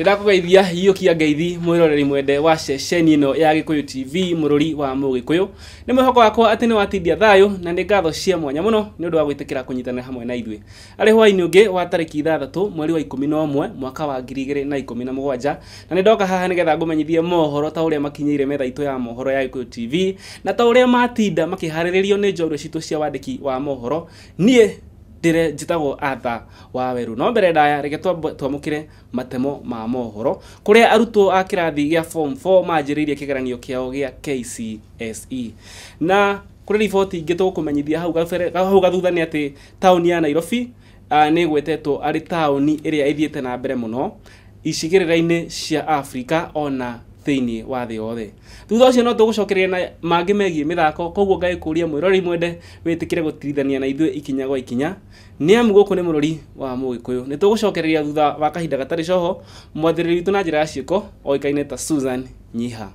Nĩndakũgeithia hiũkia ngeithi mwĩroreri mwende wa ceceni ĩno ya Gĩkũyũ TV, mũrũri wa Mũgĩkũyũ. Nĩ mwĩhoko wakwa atĩ nĩ watindia thayũ na nĩ ngatho cia mwanya mũno nĩ ũndũ wa gwĩtĩkĩra kũnyitanĩra hamwe na ithuĩ. Arĩ hwaĩ-inĩ ũngĩ wa tarĩki 6 mweri wa 11 mwaka wa 2017, na nĩ ndoka haha nĩgetha ngũmenyithie mohoro ta ũrĩa makinyĩire metha itũ ya mohoro ya Gĩkũyũ TV na ta ũrĩa matinda makĩharĩrĩrio nĩ njorua citũ cia wandĩki wa mohoro. Niĩ ndĩre njĩtagwo Arthur Waweru. No mbere ndaya reke twamũkĩre matemo ma mohoro kũrĩa arutwo a kĩrathi gĩa form 4 manjĩrĩirie kĩgeranio kĩao gĩa KCSE. Na kũrĩ riboti ingĩ tũgũkũmenyithia hau gabere, hau gathutha nĩ atĩ taũni ya Nairobi nĩ ĩgwetetwo arĩ taũni ĩrĩa ĩthiĩte na mbere mũno icigĩrĩra-inĩ cia Afrika ona thĩinĩ wa thĩ yothe. Thutha ũcio no tũgũcokereria na mangĩ megiĩ mĩthako, koguo ngagĩkũria mwĩroreri mwende wĩtĩkĩre gũtirithania na ithuĩ ikinya gwa ikinya, nĩ amu gũkũ nĩ mũrũri wa Mũgĩkũyũ. Nĩ tũgũcokereria thutha wa kahinda gatarĩ coho mwathĩrĩri witũ na njĩra ya ciĩko oĩkaine ta Susan Nyiha.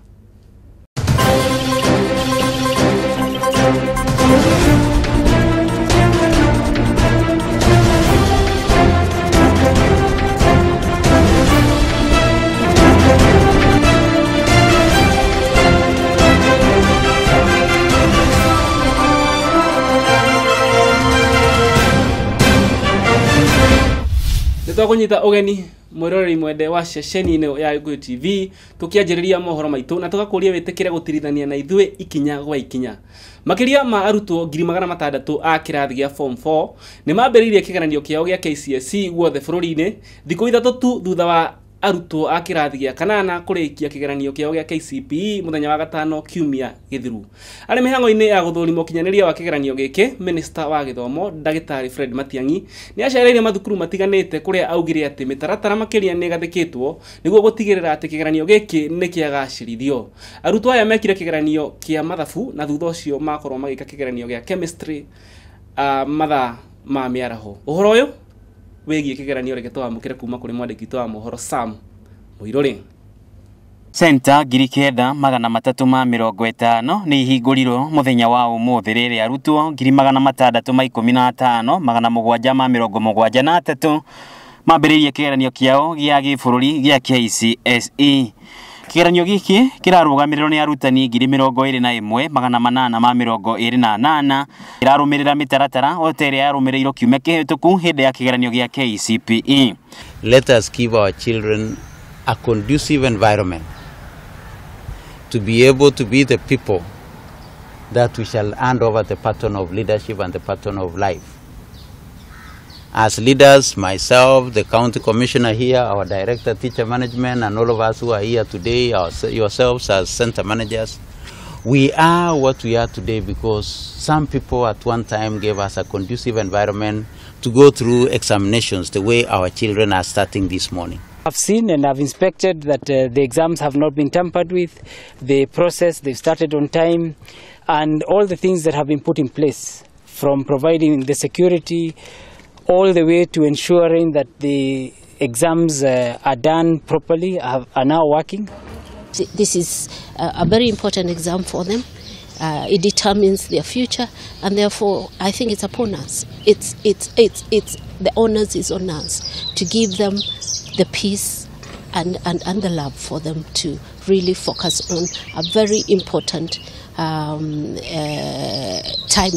Tũkũnyita ũgeni mwĩroreri mwende wa ceceni ĩno ya Gĩkũyũ TV tũkĩanjĩrĩria mohoro maitũ na tũgakũria wĩtĩkĩre gũtirithania na ithuĩ ikinya gwa ikinya. Makĩria ma arutwo 600,000 a kĩrathi gĩa form 4 nĩ mambĩrĩirie kĩgeranio kĩao gĩa KCSE guothe bũrũri-inĩ thikũ 3 tu thutha wa arutwo a kĩrathi gĩa kanana kũrĩkia kĩgeranio kĩao gĩa KCPE mũthenya wa gatano kiumia gĩthiru. Arĩ mĩhang'o-inĩ ya gũthũrima ũkinyanĩria wa kĩgeranio gĩkĩ, Minister wa gĩthomo Ndagĩtarĩ Fred Matiang'i nĩ acereire mathukuru matiganĩte kũrĩa augire atĩ mĩtaratara makĩria nĩ ĩgathĩkĩtwo nĩguo gũtigĩrĩra atĩ kĩgeranio gĩkĩ nĩ kĩagacĩrithio. Arutwo aya mekire kĩgeranio kĩa mathabu na thutha ũcio makorwo magĩka kĩgeranio gĩa chemistry mathaa ma mĩaraho. Ũhoro ũyũ wĩgiĩ kĩgeranio reke twamũkĩre kuma kũrĩ mwandĩki witũ wa mohoro Sam Mũirũrĩ. Centa 9350 nĩ ihingũrirwo mũthenya wa ũmũthĩ rĩrĩa arutwo 615,773 mambĩrĩirie kĩgeranio kĩao gĩa gĩbũrũri gĩa KCSE. Kĩgeranio gĩkĩ kĩrarũgamĩrĩrwo nĩ arutani 21,828 kĩrarũmĩrĩra mĩtaratara o ta ĩrĩa yarũmĩrĩirwo kiumia kĩhĩtũku hĩndĩ ya kĩgeranio gĩa KCPE. Let us give our children a conducive environment to be able to be the people that we shall hand over the pattern of leadership and the pattern of life. As leaders, myself, the county commissioner here, our director, teacher management, and all of us who are here today, yourselves as center managers, we are what we are today because some people at one time gave us a conducive environment to go through examinations the way our children are starting this morning. I've seen and I've inspected that the exams have not been tampered with, the process, they've started on time, and all the things that have been put in place, from providing the security all the way to ensuring that the exams are done properly, are now working. This is a very important exam for them. It determines their future, and therefore I think it's upon us. It's the onus is on us to give them the peace and the love for them to really focus on a very important time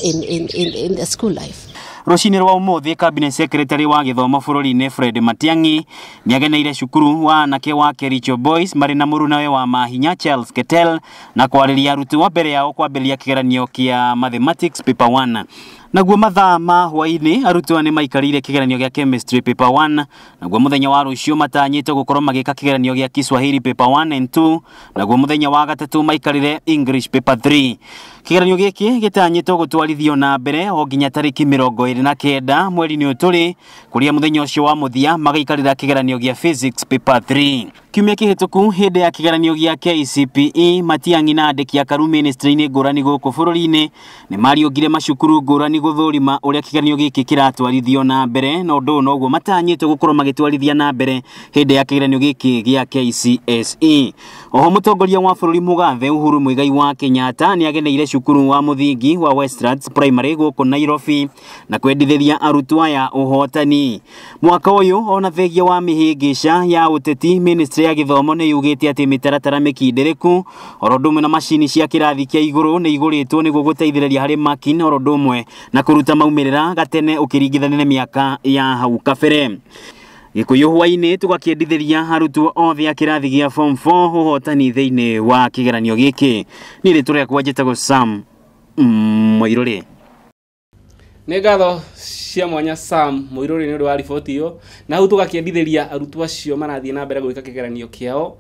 in their school life. Rũcinĩ rwa ũmũthĩ Cabinet Secretary wa gĩthomo bũrũri-inĩ Fred Matiang'i nĩageneire cukuru wa anake wa Kericho Boys marĩ na mũrunawe wa mahinya Charles Ketel na kwarĩria arutwo mbere yao kwambĩrĩria kĩgeranio kĩa Mathematics Paper 1. Naguo mathaa ma hwaĩ-inĩ arutwo nĩ maikarĩire kĩgeranio gĩa Chemistry Paper 1, naguo mũthenya wa rũciũ matanyĩtwo gũkorwo magĩka kĩgeranio gĩa Kiswahili Paper 1 and 2, naguo mũthenya wa gatatũ maikarĩre English Paper 3. Kĩgeranio gĩkĩ gĩtanyĩtwo gũtwarithio na mbere o nginya tarĩki 29 mweri-inĩ ũyũ tũrĩ, kũrĩa mũthenya ũcio wa mũthia magaikarĩra kĩgeranio gĩa Physics Paper 3. Kiumia kĩhĩtũku hĩndĩ ya kĩgeranio gĩa KCPE Matiang'i na andĩki a karu ministry-inĩ ngũrani gũkũ bũrũri-inĩ nĩ mariũngire macukuru ngũrani gũthũrima ũrĩa kĩgeranio gĩkĩ kĩratwarithio na mbere, na ũndũ ũyũ noguo matanyĩtwo gũkorwo magĩtwarithia na mbere hĩndĩ ya kĩgeranio gĩkĩ gĩa KCSE. Oho mũtongoria wa bũrũri mũgathe Uhuru Muigai wa Kenyatta nĩ ageneire cukuru wa mũthingi wa Westlands Primary gũkũ Nairobi na kwendithĩria arutwo aya ũhotani. Mwaka ũyũ ona thengia wa mĩhĩngĩca ya ũteti, ministry ya gĩthomo nĩ yugĩte atĩ mĩtaratara mĩkindĩrĩku oro ũndũ ũmwe na macini cia kĩrathi kĩa igũrũ nĩ igũrĩtwo nĩguo gũteithĩrĩria harĩ marking oro ũndũ ũmwe na kũruta maumĩrĩra gatene ũkĩringithania na mĩaka ya hau kabere. Gĩkũyũ hwainĩ tũgakĩendithĩria arutwo othe a kĩrathi gĩa form 4 ũhotani thĩinĩ wa kĩgeranio gĩkĩ. Niĩ rĩtwa rĩakwa njĩtagwo Sam Mũirũrĩ. Nĩ ngatho cia mwanya Sam Mũirũrĩ nĩ ũndũ wa riboti ĩyo, na hau tũgakĩendithĩria arutwo acio marathiĩ na mbere gwĩka kĩgeranio kĩao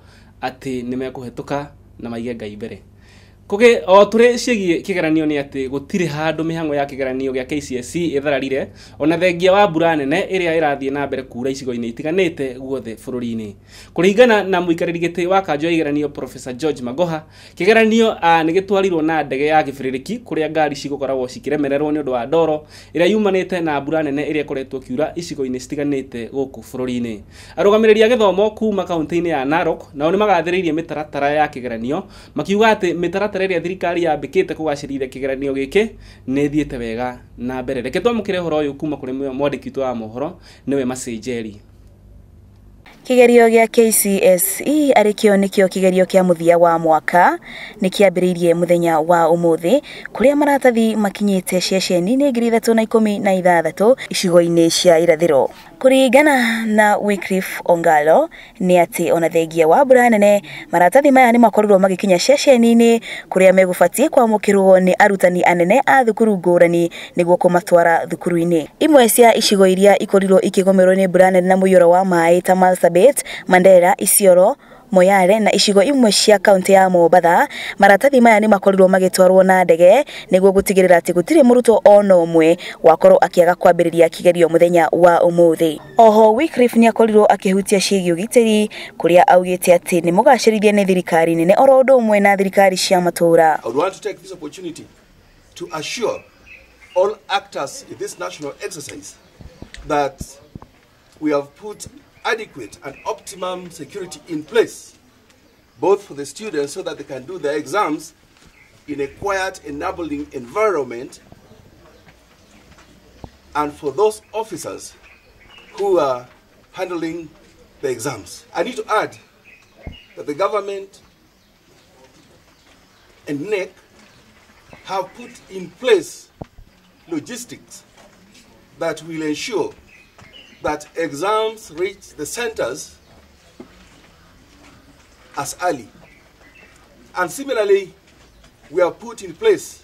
atĩ nĩ mekũhetũka na maige Ngai mbere. Kũgĩ o tũrĩ ciĩgiĩ kĩgeranio nĩ atĩ gũtirĩ handũ mĩhang'o ya kĩgeranio gĩa KCSE ĩthararire ona thengia wa mbura nene ĩrĩa ĩrathiĩ na mbere kura icigo-inĩ itiganĩte guothe bũrũri-inĩ. Kũringana na mũikarĩri gĩtĩ wa kanjũ ya igeranio Professor George Magoha, kĩgeranio nĩ gĩtwarirwo na ndege ya gĩbĩrĩrĩki kũrĩa ngari cigũkoragwo cikĩremererwo nĩ ũndũ wa ndoro ĩrĩa yumanĩte na mbura nene ĩrĩa ĩkoretwo ĩkiura icigo-inĩ citiganĩte gũkũ bũrũri-inĩ. Arũgamĩrĩri a gĩthomo kuma kaunti-inĩ ya Narok nao nĩ magathĩrĩirie mĩtaratara ya kĩgeranio makiuga atĩ mĩtaratara ĩrĩa thirikari yambĩkĩte kũgacĩrithia kĩgeranio gĩkĩ nĩ ĩthiĩte wega na mbere. Reke twamũkĩre ũhoro ũyũ kuma kũrĩ mwandĩki witũ wa mohoro nĩwe Macenjeri. Kĩgerio gĩa KCSE arĩ kĩo nĩkĩo kĩgerio kĩa mũthia wa mwaka nĩ kĩambĩrĩirie mũthenya wa ũmũthĩ kũrĩa maratathi makinyĩte ceceni-inĩ 316 icigo-inĩ cia irathĩro. Kũringana na Wycliffe Ongalo nĩ atĩ ona thengia wa mbura nene maratathi maya nĩ makorirwo magĩkinya ceceni-inĩ kũrĩa megũbatiĩ kwamũkĩrwo nĩ arutani anene a thukuru ngũrani nĩguo kũmatwara thukuru-inĩ. Imwe cia icigo iria ikorirwo ikĩgũmĩrwo nĩ mbura nene na mũiyũro wa maĩ ta Marsabit, Mandera, Isiolo, Moyale na icigo imwe cia kaunti ya Mombatha, maratathi maya nĩ makorirwo magĩtwarwo na ndege nĩguo gũtigĩrĩra atĩ gũtirĩ mũrutwo ona ũmwe wakorwo akĩaga kwambĩrĩria kĩgerio mũthenya wa ũmũthĩ. Oho Wycliffe nĩ akorirwo akĩhutia ciĩgiĩ ũgitĩri kũrĩa augĩte atĩ nĩ mũgacĩrithie nĩ thirikari nene oro ũndũ ũmwe na thirikari cia matũũra. I would want to take this opportunity to assure all actors in this national exercise that we have put adequate and optimum security in place, both for the students so that they can do their exams in a quiet, enabling environment, and for those officers who are handling the exams. I need to add that the government and KNEC have put in place logistics that will ensure that exams reach the centers as early. And similarly, we have put in place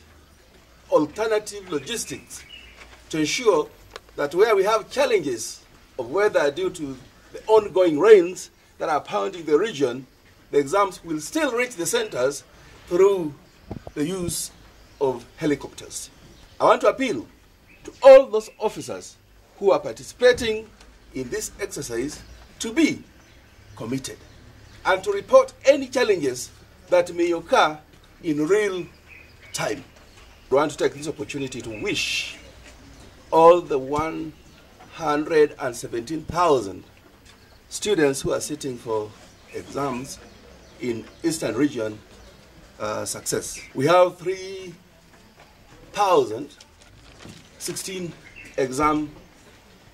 alternative logistics to ensure that where we have challenges of weather due to the ongoing rains that are pounding the region, the exams will still reach the centers through the use of helicopters. I want to appeal to all those officers who are participating in this exercise to be committed and to report any challenges that may occur in real time. I want to take this opportunity to wish all the 117,000 students who are sitting for exams in Eastern Region success. We have 3,016 exam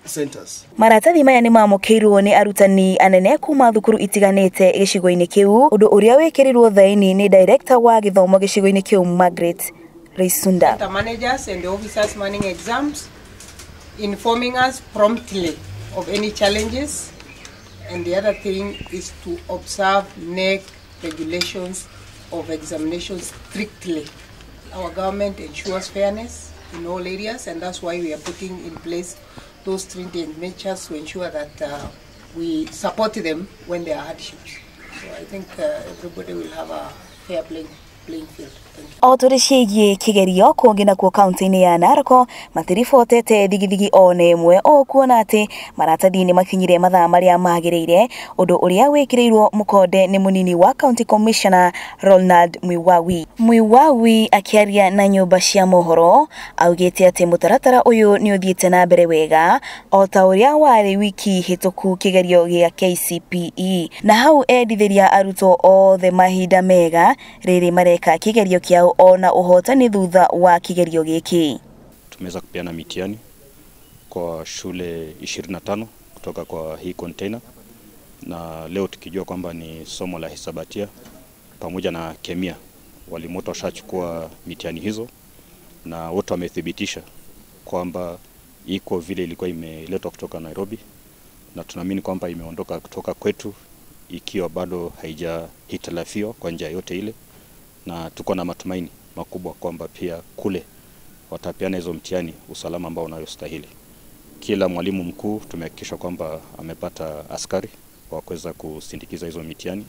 centers. Maratathi maya nĩ mamũkĩirwo nĩ arutani anene kuma thukuru itiganĩte gĩcigo-inĩ kĩu, ũndũ ũrĩa wĩkĩrirwo thaĩni nĩ director wa gĩthomo gĩcigo-inĩ kĩu Margaret Reisunda. The managers and the officers manning exams informing us promptly of any challenges, and the other thing is to observe KNEC regulations of examinations strictly. Our government ensures fairness in all areas, and that's why we are putting in place those stringent measures to ensure that we support them when there are hardships. So I think everybody will have a fair playing field. O tũrĩ ciĩgiĩ kĩgerio kũngĩ nakuo kaunti-inĩ ya Narok matiribotete thigithigi ona ĩmwe o kuona atĩ maratathi nĩ makinyire mathaa marĩa magĩrĩire, ũndũ ũrĩa wĩkĩrĩirwo mũkonde nĩ mũnini wa County Commissioner Ronald Mwiwawi. Mwiwawi akĩaria na nyũmba cia mohoro augĩte atĩ mũtaratara ũyũ nĩ ũthiĩte na mbere wega o ta ũrĩa warĩ wiki hĩtũku kĩgerio gĩa KCPE, na hau endithĩria arutwo othe mahinda mega rĩrĩ mareka kĩgerio kĩao ona ũhotani thutha wa kĩgerio gĩkĩ. Tumeweza kupeana mitihani kwa shule 25 kutoka kwa hii container, na leo tukijua kwamba ni somo la hesabatia pamoja na kemia, walimu wote washachukua mitihani hizo na wote wamethibitisha kwamba iko vile ilikuwa imeletwa kutoka Nairobi, na tunaamini kwamba imeondoka kutoka kwetu ikiwa bado haijahitilafiwa kwa njia yote ile, na tuko na matumaini makubwa kwamba pia kule watapeana hizo mtihani usalama ambao unayostahili. Kila mwalimu mkuu tumehakikisha kwamba amepata askari wa kuweza kusindikiza hizo mitihani,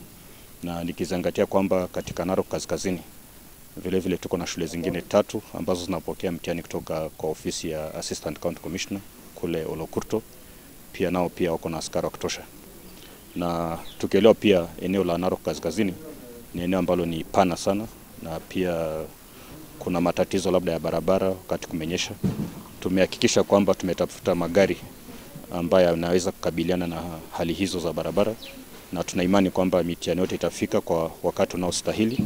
na nikizingatia kwamba katika Narok Kaskazini vile vile tuko na shule zingine 3 ambazo zinapokea mtihani kutoka kwa ofisi ya Assistant County Commissioner kule Olokurto, pia nao pia wako na askari wa kutosha. Na tukielewa pia eneo la Narok Kaskazini ni eneo ambalo ni pana sana, na pia kuna matatizo labda ya barabara wakati kumenyesha. Tumehakikisha kwamba tumetafuta magari ambayo yanaweza kukabiliana na hali hizo za barabara, na tuna imani kwamba mitihani yote itafika kwa wakati unaostahili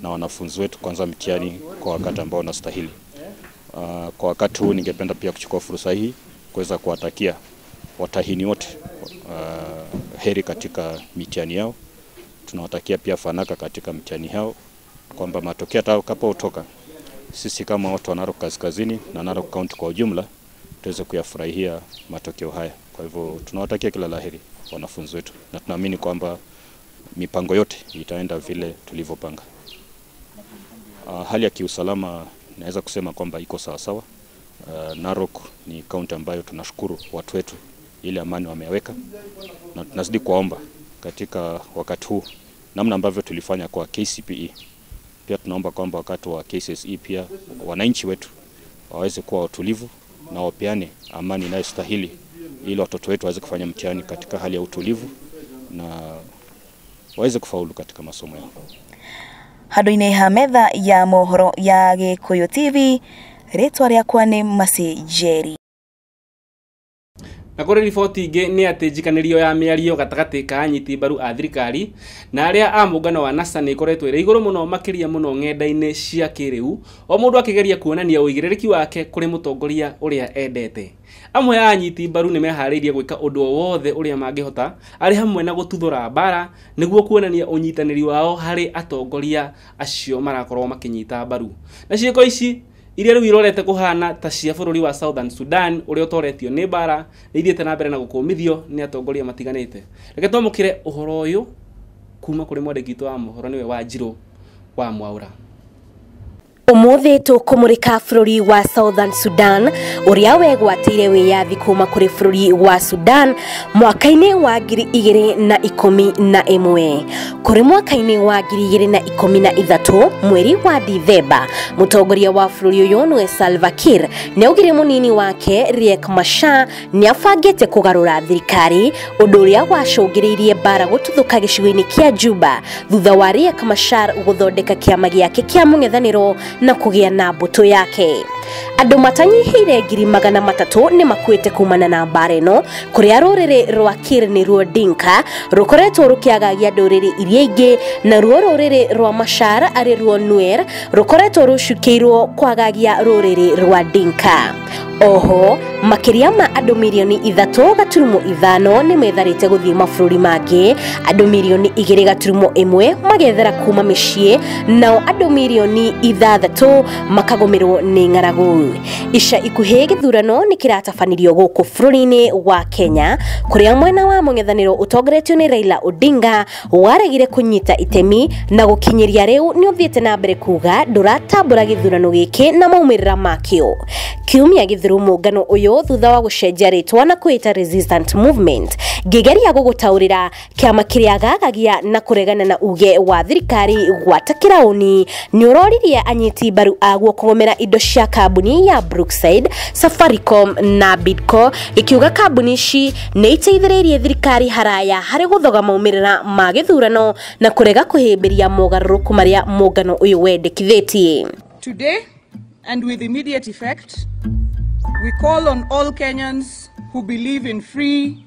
na wanafunzi wetu kuanza mtihani kwa wakati ambao unastahili. Kwa wakati huu ningependa pia kuchukua fursa hii kuweza kuwatakia watahini wote heri katika mitihani yao. Tunawatakia pia fanaka katika mtihani yao, kwamba matokeo yatakapotoka sisi kama watu wa Narok Kaskazini na Narok County kwa ujumla tuweze kuyafurahia matokeo haya. Kwa hivyo tunawatakia kila laheri wanafunzi wetu, na tunaamini kwamba mipango yote itaenda vile tulivyopanga. Hali ya kiusalama naweza kusema kwamba iko sawa sawa. Narok ni county ambayo tunashukuru watu wetu ile amani wameweka, na tunazidi kuwaomba katika wakati huu namna ambavyo tulifanya kwa KCPE, pia tunaomba kwamba wakati wa KCSE pia wananchi wetu waweze kuwa watulivu na wapeane amani inayostahili ili watoto wetu waweze kufanya mtihani katika hali ya utulivu na waweze kufaulu katika masomo yao. Handũ-inĩ ha metha ya mohoro ya Gĩkũyũ TV, rĩtwa rĩakwa nĩ Mercy Njeri. Na kũrĩ riboti ingĩ nĩ atĩ njikanĩrio ya mĩario gatagatĩ ka anyiti mbaru a thirikari na arĩa a mũngano wa NASA nĩ ĩkoretwo ĩrĩ igũrũ mũno makĩria mũno ng'enda-inĩ cia kĩrĩu, o mũndũ akĩgeria kuonania ũigĩrĩrĩki wake kũrĩ mũtongoria ũrĩa endete. Amwe a anyiti mbaru nĩ meharĩirie gwĩka ũndũ o wothe ũrĩa mangĩhota arĩ hamwe na gũtuthũra mbara nĩguo kuonania ũnyitanĩri wao harĩ atongoria acio marakorwo makĩnyita mbaru. Na ciĩko ici iria rĩu irorete kũhana ta cia bũrũri wa Southern Sudan ũrĩa ũtoretio nĩ mbara nĩ ithiĩte na mbere na gũkũmithio nĩ atongoria matiganĩte. Reke twamũkĩre ũhoro ũyũ kuma kũrĩ mwandĩki witũ wa mohoro nĩwe Wanjirũ wa Mwaũra. Umuthi tukumurika bũrũri wa Southern Sudan uria wegwatĩire wĩyathi kuma kũrĩ bũrũri wa Sudan mwaka-inĩ wa 2011. Kũrĩ mwaka-inĩ wa 2013 mweri wa Dithemba, mũtongoria wa bũrũri ũyũ nĩwe Salva Kiir nĩaugire mũnini wake Riek Machar nĩabangĩte kũgarũra thirikari, ũndũ ũrĩa wacũngĩrĩirie mbara gũtuthũka gĩcigo-inĩ kĩa Juba thutha wa Riek Machar gũthondeka kĩama gĩake kĩa mũng'ethanĩro na kũgĩa na mbũtũ yake. Andũ matanyihĩire 300,000 nĩ makuĩte kumana na mbara ĩno, kũrĩa rũrĩrĩ rwa Kiir nĩruo Dinka rũkoretwo rũkĩagagia ndũrĩrĩ iria ingĩ, naruo rũrĩrĩ rwa Machar arĩ ruo Nuer rũkoretwo rũcukĩirwo kwagagia rũrĩrĩ rwa Dinka. Oho makĩria ma andũ mirioni 3.5 nĩ metharĩte gũthiĩ mabũrũri mangĩ, andũ mirioni 2.1 magethera kuma mĩciĩ, nao andũ mirioni 6 makagũmĩrwo nĩ ng'aragu. Ica ikuhĩ gĩthurano nĩ kĩratabanirio gũkũ bũrũri-inĩ wa Kenya, kũrĩa mwena wa mũng'ethanĩro ũtongoretio nĩ Raila Odinga waregire kũnyita itemi na gũkinyĩria rĩu nĩ ũthiĩte na mbere kuga ndũratambũra gĩthurano gĩkĩ na maumĩrĩra makĩo. Kiumia gĩthiru mbaru mũngano ũyũ thutha wa gũcenjia rĩtwa na kwĩta Resistance Movement. Ngĩgeria gũgũtaũrĩra kĩama kĩrĩa gagagia na kũregana na uge wa thirikari gwata kĩraũni nĩ ũroririe anyiti mbaru aguo kũgomera indo cia kambuni ya Brookside, Safaricom na Bidco, gĩkiuga kambuni ici nĩ iteithĩrĩirie thirikari haraya harĩ gũthoga maumĩrĩra ma gĩthurano na kũrega kũhĩmbĩria mogarũrũku marĩa mũngano ũyũ wendekithĩtie. Today, and with immediate effect, we call on all Kenyans who believe in free,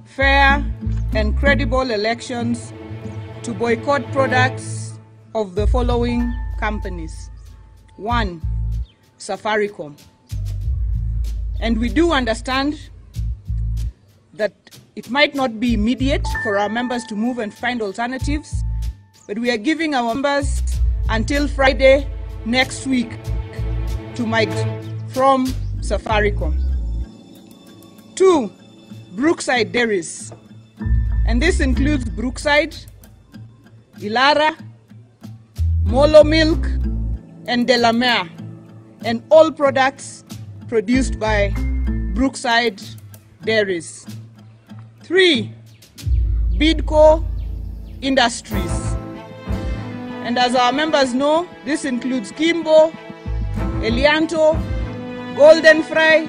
fair, and credible elections to boycott products of the following companies. 1, Safaricom. And we do understand that it might not be immediate for our members to move and find alternatives, but we are giving our members until Friday next week to migrate from Safaricom. 2, Brookside Dairies. And this includes Brookside, Ilara, Molo Milk, and Delamere, and all products produced by Brookside Dairies. 3, Bidco Industries. And as our members know, this includes Kimbo, Elianto, Golden Fry,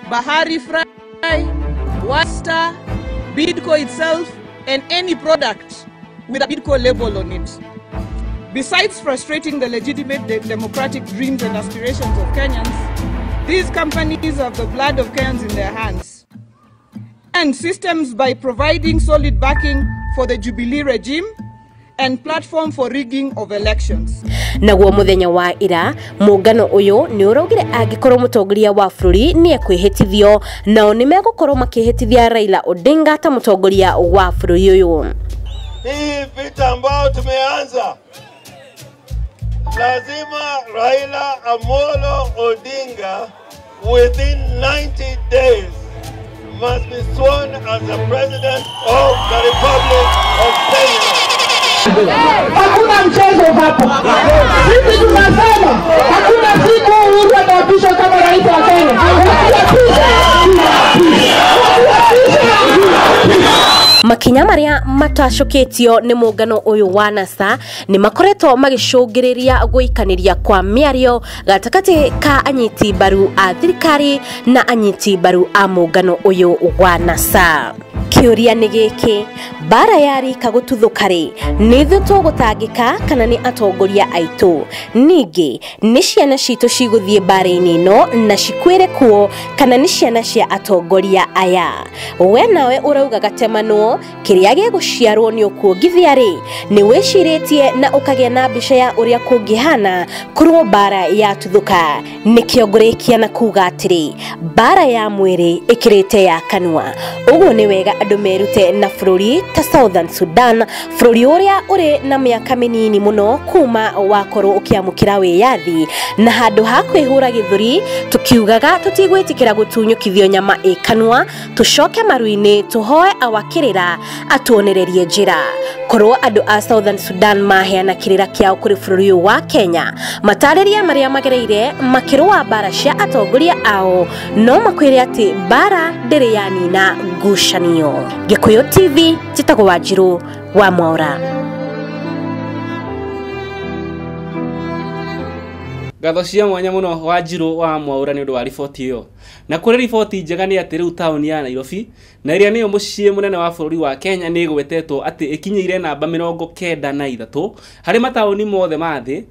Bahari Fry, Wasta, Bidco itself, and any product with a Bidco label on it. Besides frustrating the legitimate democratic dreams and aspirations of Kenyans, these companies have the blood of Kenyans in their hands and systems by providing solid backing for the Jubilee regime and platform for rigging of elections. Naguo muthenya wa ira mungano uyu ni uraugire angikorwo mutongoria wa bururi ni ekwihitithio nao ni megukorwo makihitithia Raila Odinga ta mutongoria wa bururi uyu. Hii vita ambayo tumeanza, lazima Raila Amolo Odinga within 90 days must be sworn as the president of the Republic of Kenya. Hakuna mchezo hapa. Sisi tunasema hakuna siku Uhuru ataapishwa kama rais wa Kenya. Makinya maria matacũkĩtio nĩ mũngano ũyũ wa NASA nĩ makoretwo magĩcũngĩrĩria gũikanĩria kwa mĩario gatagatĩ ka anyiti mbaru a thirikari na anyiti mbaru a mũngano ũyũ wa NASA. Kĩũria nĩ gĩkĩ, mbara ya rika gũtuthũka rĩ, nĩ ithuĩ tũgũtangĩka kana nĩ atongoria aitũ? Ningĩ nĩ ciana citũ cigũthiĩ mbara-inĩ ĩno na cikwĩre kuo kana nĩ ciana cia atongoria aya? We nawe ũrauga gatemanwo kĩrĩa gĩgũciarwo nĩ ũkuongithia rĩ, nĩ wĩcirĩtie na ũkagĩa na mbica ya ũrĩa kũngĩhana korwo mbara yatuthũka? Nĩkĩo ngũrĩkia na kuga atĩrĩ, mbara ya mwĩrĩ ĩkĩrĩte ya kanua. Ũguo nĩ wega andũ merute na bũrũri ta Southern Sudan, bũrũri ũrĩa ũrĩ na mĩaka mĩnini mũno kuma wakorwo ũkĩamũkĩra wĩyathi, na handũ ha kwĩhũra gĩthũri tũkiugaga tũtigwĩtĩkĩra gũtunyũkithio nyama ĩ kanua, tũcoke maru-inĩ tũhoe awakĩrĩra atuonererie njĩra. Korwo andũ a Southern Sudan maheana kĩrĩra kĩao kũrĩ bũrũri ũyũ wa Kenya, matarĩria marĩa magereire makĩrũa mbara cia atongoria ao, no makwĩre atĩ mbara ndĩrĩ yanina ngucanio. Gĩkũyũ TV, njĩtagwo Wanjirũ wa Mwaura. Ngatho cia mwanya muno Wanjirũ wa Mwaura nĩ ũndũ wa riboti ĩyo. Na kũrĩ riboti njega nĩ atĩ rĩu taũni ya Nairobi na ĩrĩa nĩyo mũciĩ mũnene wa bũrũri wa Kenya nĩ ĩgwetetwo atĩ ĩkinyĩire namba 93 harĩ mataũni mothe ma thĩ,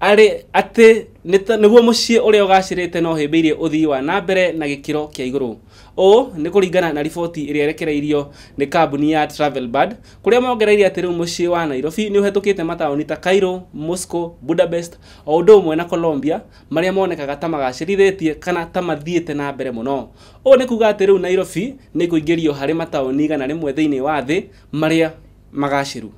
arĩ atĩ nĩguo mũciĩ ũrĩa ũgacĩrĩte na ũhĩmbĩirie ũthii wa na mbere na gĩkĩro kĩa igũrũ. Ũũ nĩ kũringana na riboti ĩrĩa ĩrekereirio nĩ kambuni ya Travelbird, kũrĩa mongereire atĩ rĩu mũciĩ wa Nairobi nĩ ũhetũkĩte mataũni ta Cairo, Moscow, Budapest o ũndũ ũmwe na Colombia, marĩa monekaga ta magacĩrithĩtie kana ta mathiĩte na mbere mũno. Ũũ nĩ kuga atĩ rĩu Nairobi nĩ ĩkũingĩrio harĩ mataũni 101 thĩinĩ wa thĩ marĩa magacĩru.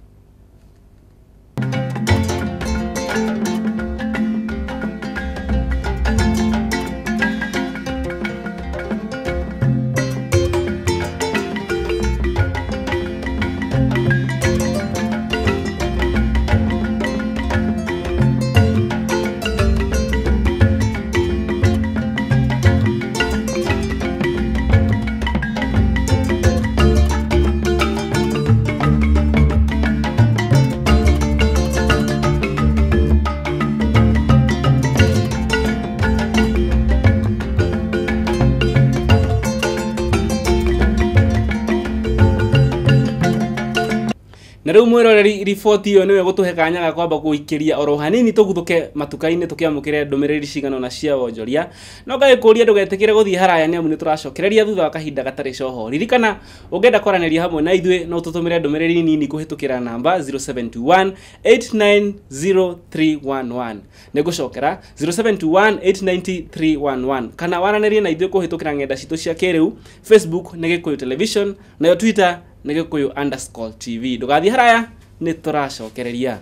Na rĩu mwĩroreri, riboti ĩyo nĩwe gũtũhe kanya ga kwamba gũikĩria oro hanini tũguthũke matuka-inĩ tũkĩamũkĩre ndũmĩrĩri cigana ũna cia wonjoria. No ngagĩkũria ndũgetĩkĩre gũthiĩ haraya nĩ amu nĩ tũracokereria thutha wa kahinda gatarĩ coho. Ririkana ũngĩenda kwaranĩria hamwe na ithuĩ no ũtũtũmĩre ndũmĩrĩri nini kũhĩtũkĩra namba 0721 890311. Nĩngũcokera 0721 890311, kana waranĩrie na ithuĩ kũhĩtũkĩra ng'enda citũ cia kĩrĩu. Facebook nĩ Gĩkũyũ Television, nayo Twitter nĩ Gĩkũyũ_TV. Ndũgathiĩ haraya, nĩ tũracokereria.